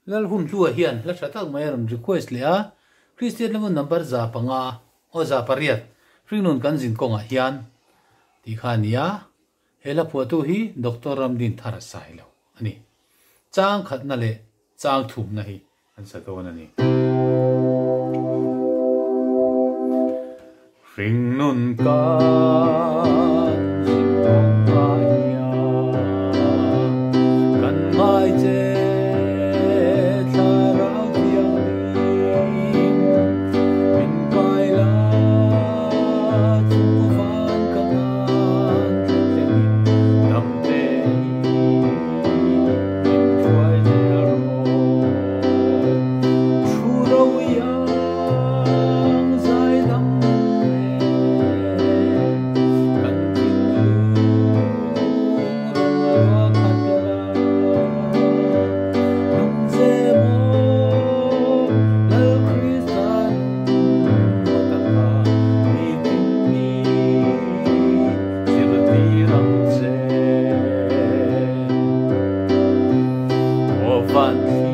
Lal hun hlua hian hla tha tak mai a rawn request leh a, Kristian lamah number 500, aw 800, hringnun kan zin kawngah hian tih kha a ni a, he hla phuahtu hi Doctor Ramdin Thar a sai lo a ni. Chang khatna leh chang thumna hi an sa dawn a ni. Hringnun kan zin kawngah hian kan ngai che thlarau thianghlim min kai la chung van ka ngan thleng thlengin dam te min hruai zel rawh. Thu ro iang zai dam nen kan thinlung rawn ruah khat la. Nung ze maw Lal Kristan maw taka mi tin mi zirtir ang che. Aw van thli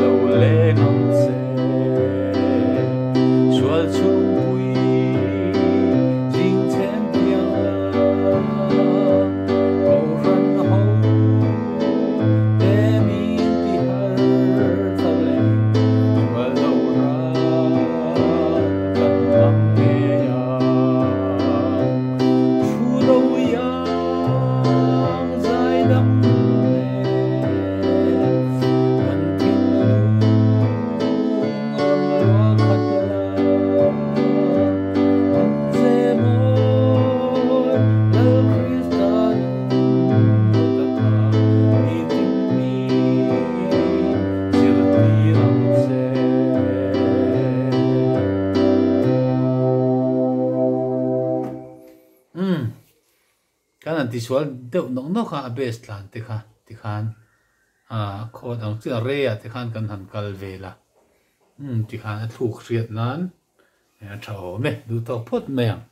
lo leng ang che, sual chhungpui zing chhem piang la, Kohhran ho te min ti har thar leh sual lo ral kan ngam ngei ang. Thu ro iang zai dam nen kan thinlung rawn luah khat la. An che mawi Lal Krista nun maw taka mi tin mi zirtir ang che. Umm. Kan han tisual deuh nawk nawk a, a base tlan te kha tikhan ah khaw dang chiah a rei ah te khan kan han kal vel a, umm tikhan a thluk hriat nan a tha awm e, duh tawk phawt mai ang.